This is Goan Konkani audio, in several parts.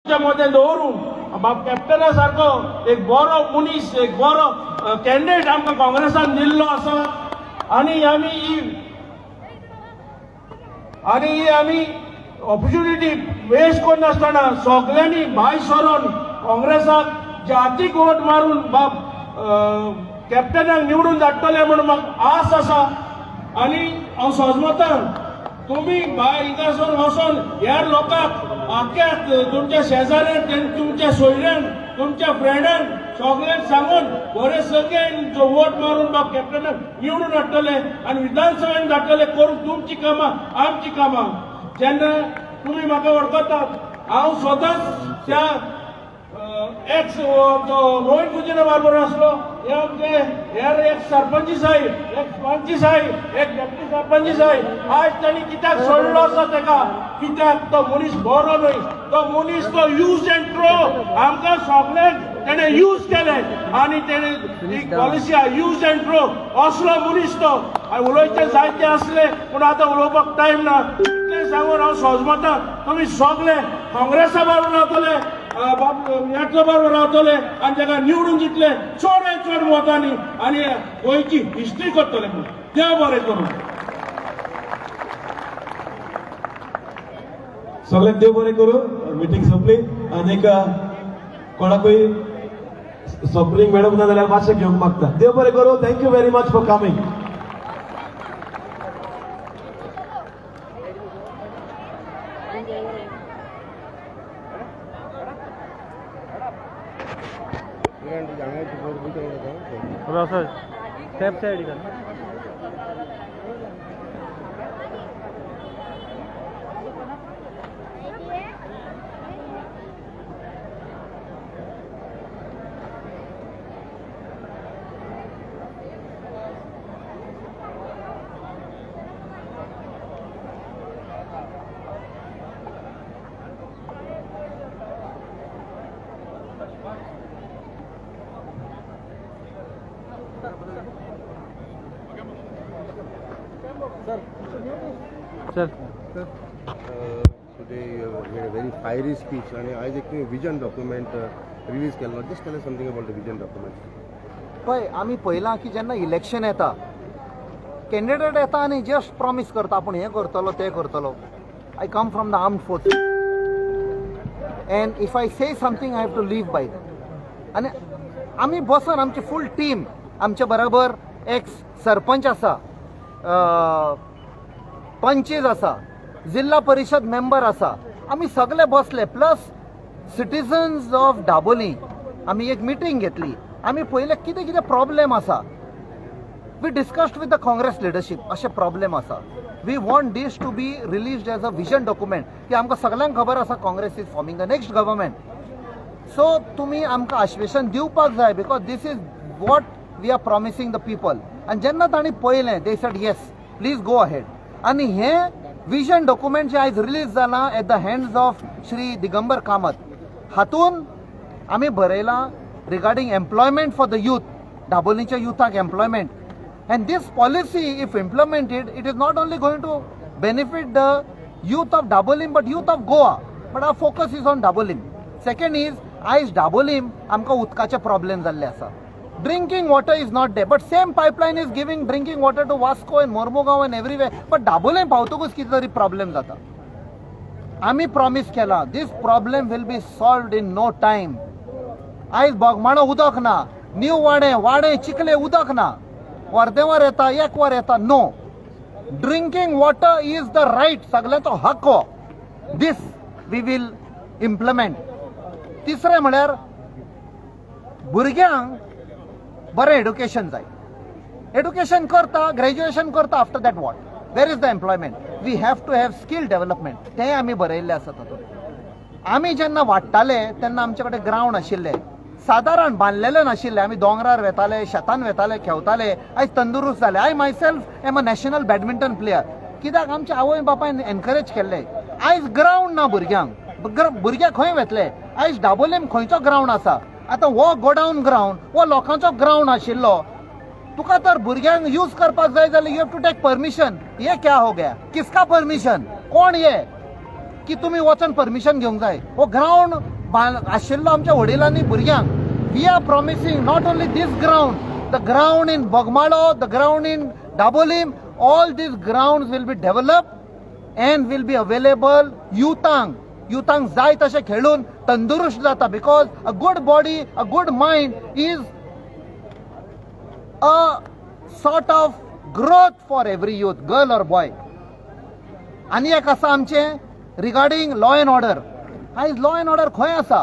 मदें दवरून बाब कॅप्टना सारको एक बरो मनीस, एक बरो कॅन्डिडेट आमकां काँग्रेसान दिल्लो आसा. आनी ही आमी ऑपॉर्च्युनिटी वेस्ट करनासतना सगल्यांनी भायर सरून काँग्रेसाक जातीक वोट मारून बाब कॅप्टनाक निवडून धाडटले म्हूण म्हाका आस आसा. आनी हांव सोजमतां, तुमी भायर हिंगासून वचोन ह्या लोकांक आख्ख्या तुमच्या शेजाऱ्यांक, तुमच्या सोयऱ्यांक, तुमच्या फ्रेंडांक सगल्यांक सांगून बरे संख्येन जो वोट मारून बाब कॅप्टनाक निवडून हाडटले आनी विधानसभेन धाडटले. करूंक तुमची कामां, आमची कामां. जेन्ना तुमी म्हाका वळखतात, हांव स्वताच त्या एक्स आमचो रोहित कुजिनो बारबर आसलो. हे आमचे हेर एक सरपंची साहेब, एक पंची साहेब, एक डेप्टी सरपंची साहेब. आज तांणी कित्याक सोडलो आसा तेका? कित्याक तो मनीस बरो न्हय. तो मनीस तो यूज अँड थ्रो. आमकां सगल्यांक तेणे यूज केले आनी तेणे एक पॉलिसी यूज अँड थ्रो, असलो मनीस तो. आनी उलोवचें जायते आसले, पूण आतां उलोवपाक टायम ना. इतलें सांगून हांव सोजमतां, तुमी सगळे काँग्रेसा बरोबर रावतले, यात्रो बरोबर रावतले आनी ताका निवडून दितले चड चड मतांनी आनी गोंयची हिस्ट्री करतले म्हूण. देव बरें करूं. सगळ्यांक देव बरें करूं. मिटींग सोंपली. आनीक कोणाकूय सॉफ्ट ड्रिंक मेळूंक ना जाल्यार मातशें घेवंक मागता. देव बरें करूं. Thank you very much for coming. Step side कर. Sir. Today you have made a very fiery speech आणि आयज एक तुवें विजन डॉक्युमेंट रिलीज केल्लो. Just tell something about the vision document. पळय, आमी पळयलां की जेन्ना इलेक्शन येता, कॅन्डिडेट येता आनी जस्ट प्रॉमीस करता, आपूण हें करतलो, तें करतलो. I come from the armed forces and if I say something, I have to live by that. आनी आमी बसून आमची फूल टीम, आमच्या बरोबर एक्स सरपंच आसा, पंचीस आसा, जिल्हा परिषद मेंबर आसा, आमी सगळे बसले, प्लस सिटीजन्स ऑफ दाबोली. आमी एक मिटींग घेतली. आमी पळयलें कितें कितें प्रॉब्लेम आसा. We discussed with the Congress leadership, अशे प्रॉब्लेम आसा, we want this to be released as a vision document, की आमकां सगळ्यांक खबर आसा Congress is forming the next government, so तुमी आमकां आश्वेसन दिवपाक जाय, because this is what we are promising the people. आनी जेन्ना तांणी पळयलें, they said, "Yes, please go ahead." आनी हें विजन डॉक्युमेंट जें आयज रिलीज जालां at the hands of Shri Digambar Kamat, हातून आमी बरयलां regarding employment for the youth, दाबोलीच्या युथाक employment. And this policy, if implemented, it is not only going to benefit the youth of Dabolim but youth of Goa, but our focus is on Dabolim. Second is, आयज दाबोलीम आमकां उदकाचे प्रॉब्लेम जाल्ले आसा. Drinking water is not there, but same pipeline is giving drinking water to Vasco and Mormugao and everywhere, but Dabolim पावतकूच कितें तरी प्रॉब्लेम जाता. आमी प्रॉमीस केला, this problem will be solved in no time. आयज बोगमाणो उदक ना, न्यू वाडें, वाडें, चिखले उदक ना. अर्दें वर येता, एक वर येता. No, drinking water is the right, सगल्यांचो हक्क हो. This we will implement. तिसरें म्हळ्यार भुरग्यांक बरें एड्युकेशन जाय. एड्युकेशन करता, ग्रॅज्युएशन करता, after that what? Where is the employment? We have to have skill development. तेंय आमी बरयल्लें आसा तातूंत. आमी जेन्ना वाडटाले तेन्ना आमचे कडेन ग्रावंड आशिल्ले, सादारण बांदलेले नाशिल्ले. आमी दोंगरार वेताले, शेतान वेताले, खेळताले. आयज तंदुरुस्त जाले. I myself am a national badminton player. कित्याक? आमच्या आवय बापायन एनकरेज केल्ले. आयज ग्रावंड ना भुरग्यांक. भुरगे खंय वेतले? आयज दाबोलीम खंयचो ग्रावंड आसा? आतां हो गोडावन ग्रावंड हो लोकांचो ग्रावंड आशिल्लो. तुका तर भुरग्यांक यूज करपाक जाय जाल्यार you have to take permission. ये क्या हो गया? किसका परमिशन? कोण ये? की तुमी वचोन परमिशन घेवंक जाय. हो ग्रावंड आशिल्लो आमच्या वडिलांनी भुरग्यांक. We are promising not only this ground, the ground in Bogmalo, the ground in Dabolim, all these ground will be develop and will be available युथांक. युथांक जाय तशें खेळून तंदुरुस्त जाता, because a good body, a good mind is a sort of growth for every youth, girl or boy. आनी एक आसा आमचें रिगार्डींग लॉ एंड ऑर्डर. आयज लॉ एंड ऑर्डर खंय आसा?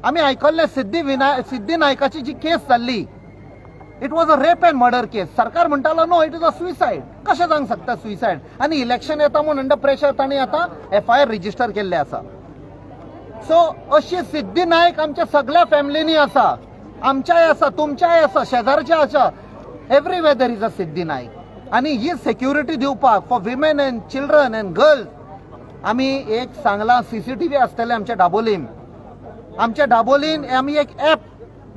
आमी आयकल्लें, सिद्धी नायकाची जी केस जाल्ली, it was a rape and murder case. सरकार म्हणटालो, no, it is a suicide. कशें जावंक शकता सुसायड? आनी इलेक्शन येता म्हूण अंडर प्रेशर तांणी आतां एफआयआर रजिस्टर केल्ले आसा. सो अशी सिद्धी नायक आमच्या सगळ्या फॅमिलीनी आसा. आमच्याय आसा, तुमच्याय आसा, शेजारचे आसा. Everywhere there is a Siddhi Naik. आनी ही सेक्युरिटी दिवपाक for women and children and girls आमी एक सांगलां, सीसीटीव्ही आसतले आमच्या डाबोलीन. आमच्या डाबोलीन आमी एक ऍप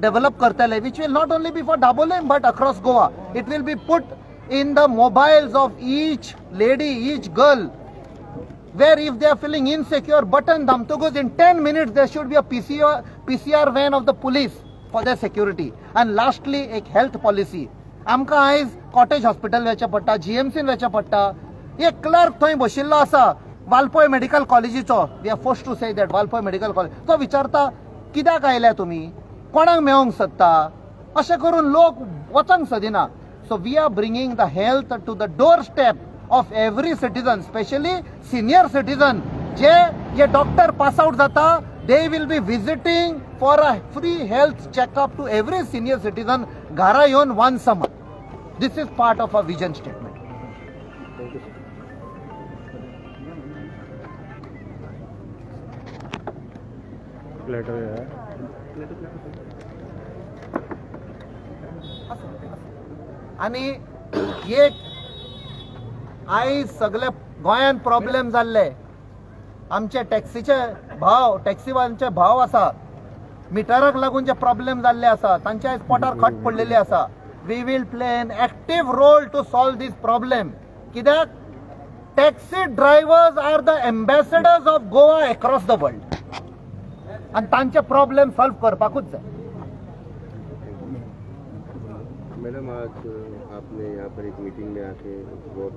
डेव्हलप करतले, which will not only be for Dabolim but across Goa. It will be put in the mobiles of each lady, each girl, where if they are feeling insecure, button दामतकूच in 10 minutes there should be a PCR van of the police for their security. And lastly, एक हेल्थ पॉलिसी. आमकां आयज कॉटेज हॉस्पिटल वचचें पडटा, जीएमसीन वचचें पडटा. एक क्लर्क थंय बशिल्लो आसा वालपोय medical कॉलेजीचो, we are forced to say that, Valpoi medical college, तो विचारता, कित्याक आयल्या तुमी, कोणाक मेळोंक सोदता? अशें करून लोक वचोंक सोदिना. So we are bringing the health to the door step of every citizen, specially senior citizen. जे हे डॉक्टर पास आउट जाता, they will be visiting for a free health checkup to every senior citizen घरा येवन once a month. This is part of a vision statement. Thank you, sir. Letter. आनी एक आयज सगळे गोंयांत प्रॉब्लेम जाल्ले, आमचे टॅक्सीचे भाव, टॅक्सीवाल्यांचे भाव आसा, मिटराक लागून जे प्रॉब्लेम जाल्ले आसा, तांच्या आयज पोटार खट पडलेली आसा. We will play an active role to solve this problem, कित्याक taxi drivers are the ambassadors of Goa across the world आनी तांचे प्रॉब्लेम सॉल्व करपाकूच जाय. मैडम, आज आपने यहाँ पर एक मीटिंग में आके बहुत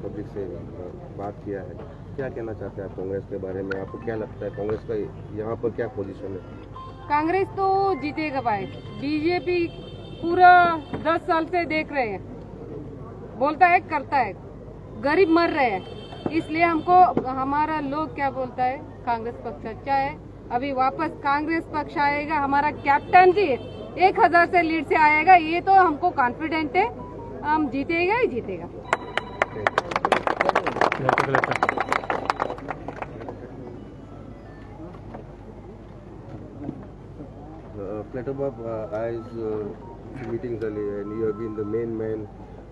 पब्लिक से बात किया है. क्या कहना चाहते हैं आप कांग्रेस के बारे में? आपको क्या लगता है, कांग्रेस का यहाँ पर क्या पोजीशन है? कांग्रेस तो जीतेगा भाई. बीजेपी पूरा 10 साल से देख रहे हैं, बोलता है, करता है, गरीब मर रहे हैं. इसलिए हमको हमारा लोग क्या बोलता है, कांग्रेस पक्ष अच्छा है. अभी वापस कांग्रेस पक्ष आएगा. हमारा कैप्टन जी 1000 से लीड से आएगा, ये तो हमको कॉन्फिडेंट है. हम जीतेगा ही जीतेगा. Letter letter. Plato बाब, आयज मिटींग जाली and you have been the main man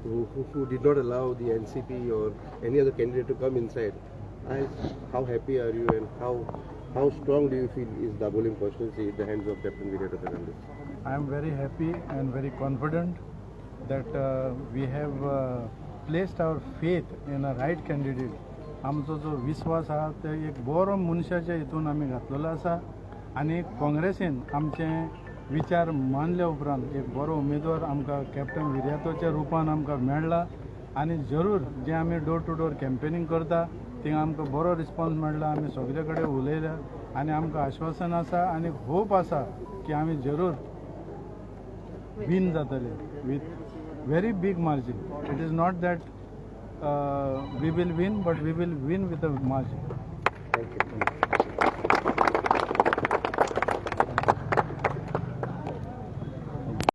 who did not allow the NCP or any other candidate to come inside. आयज how happy are you and how strong do you feel is Dabolim constituency in the hands of Captain Viriato Fernandes? I am very happy and very confident that we have placed our faith in a right candidate. आमचो जो विस्वास आहा ते एक बरो मनशाच्या हितून आमी घातलेलो आसा आनी काँग्रेसीन आमचे विचार मानल्या उपरांत एक बरो उमेदवार आमकां कॅप्टन विर्यातोच्या रुपान आमकां मेळ्ळा. आनी जरूर जे आमी डोर टू डोर कॅम्पेनींग करता, थिंगा आमकां बरो रिस्पॉन्स मेळ्ळा. आमी सगळे कडेन उलयल्या आनी आमकां आश्वासन आसा आनी होप आसा की आमी जरूर विन जातले with very big margin. It is not that we will win, but we will win with a margin. Thank you.